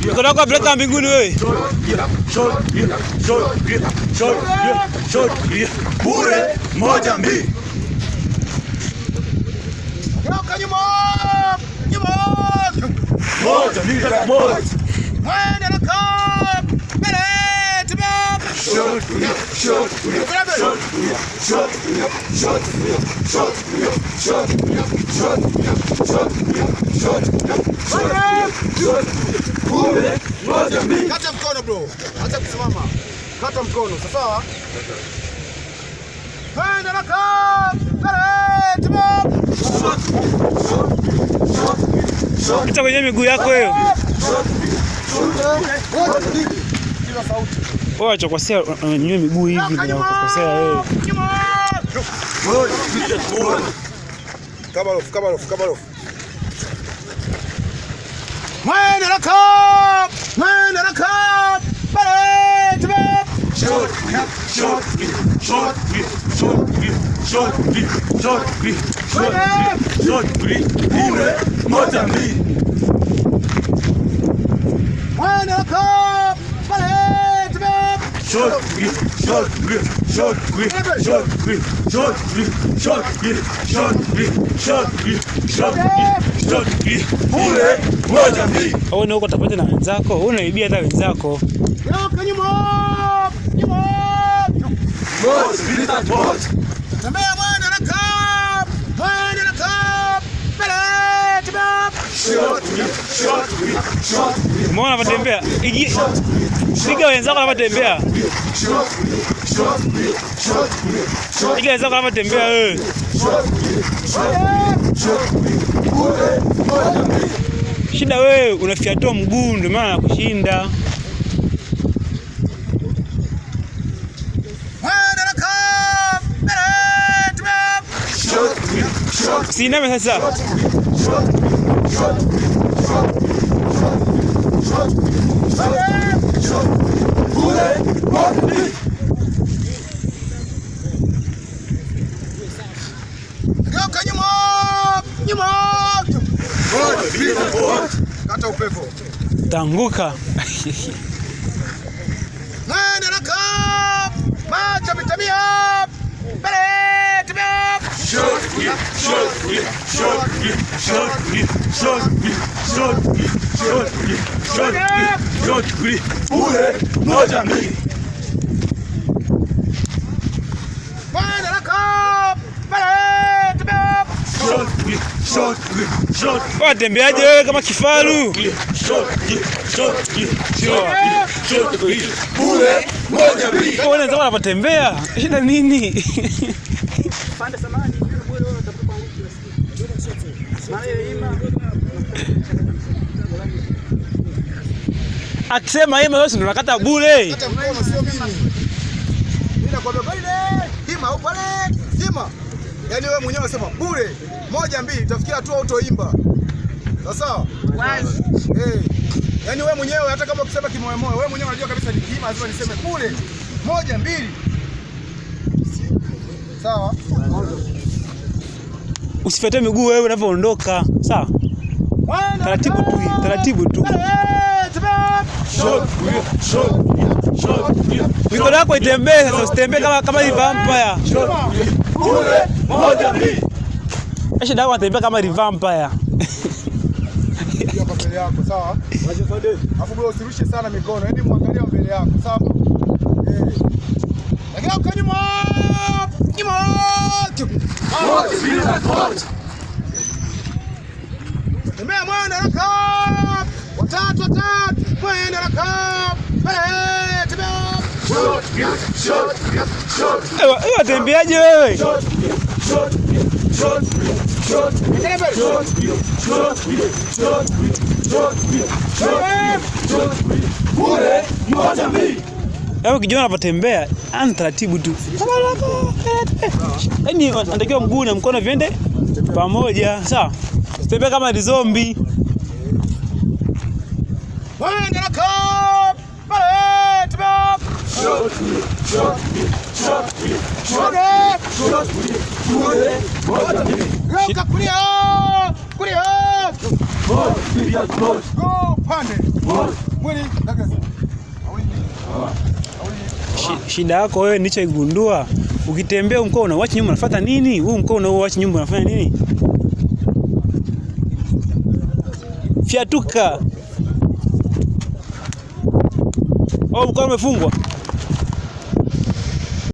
Mikono yako peleka mbinguni wewe. Bure moja mbili. Geuka nyuma. Nyuma. Moja mbili tatu moja. Mwende haraka. Mbele. Tembea. Short short short short short short short short short short short. Bure moja mbili. Kata mkono bro. Acha kusimama. Kata mkono. Sawa? Mwende haraka. Mbele. Tembea. Pita kwenye miguu yako hiyo. Kila sauti. Wewe acha kukosea, unanyanyua miguu hivi ndio unakosea wewe. Nyuma. Moja mbili tatu moja. Kabarofu, kabarofu, kabarofu. Mwende haraka. Mwende haraka. Mbele. Tembea. Short short short short short short short short. Bure moja mbili. Mwende haraka. Mbele. Tembea. Short short short short short short short short short short. Bure moja mbili. Wewe ni huko utapata na wenzako, wewe unaibia hata wenzako. Geuka nyuma. Nyuma. Moja mbili tatu moja. Tembea mwende haraka. Mwende haraka. Mbele. Tembea. Short short short Umeona anapotembea? Piga wenzako anapotembea. short short short short Piga wenzako anapotembea wewe. Bure moja mbili. Shida wewe unafiatua mguu ndio maana nakushinda. Mwende haraka. Mbele. Tembea. Short short Usiiname sasa. short short short short short. Bure moja mbili. Geuka nyuma. Nyuma. Moja mbili tatu moja. Kata upepo. Tanguka. Mwende haraka. Macho mitamia. Mbele. Tembea. Short short short short short short short short short. Bure moja mbili. Mwende haraka. Mbele. Tembea. Short short short Watembeaje wewe kama kifaru? short short short short. Bure moja mbili. Wewe wenzako wanapotembea. Shida nini? Akisema hima wewe si ndio unakata bure. Kata mkono sio mimi. Mimi nakwambia pale hima au pale hima. Yaani wewe mwenyewe unasema bure. Moja mbili utafikia tu autoimba. Sawa sawa? Wazi. Eh. Yaani wewe mwenyewe hata kama ukisema kimoyomoyo, wewe mwenyewe unajua kabisa nikiima lazima niseme bure. Moja mbili. Sawa? Usifuate miguu wewe unavyoondoka. Sawa? Taratibu tu, taratibu tu. Short short short. Mikono yako itembee sasa, usitembee kama ni vampire. Short. Bure moja mbili. Shida yako anatembea kama ni vampire. Hapa mbele yako, sawa? Alafu bro usirushe sana mikono, yaani muangalie mbele yako, sawa? Eh. Lakini uko nyuma. Nyuma. Moja mbili tatu moja. Tembea mwende haraka. Watatu watatu. Mwende haraka. Mbele. Tembea. Short short short Ewa, watembeaje wewe? short short short short Endelea mbele. short short short short short. Bure moja mbili. Yaani kijana anapotembea, ana taratibu tu. Yaani anatakiwa mguu na mkono viende pamoja, sawa? Usitembee kama ni zombie. Mwende haraka. Mbele. Tembea. Short short short short Mwende. short. Bure moja mbili. Geuka kulia. Kulia. Go pande. Mwili legeza. Shida yako wewe nilichoigundua, ukitembea mkono unauacha nyuma unafuata nini? Huu mkono unauacha nyuma unafanya nini? Fyatuka. Oh, mkono umefungwa.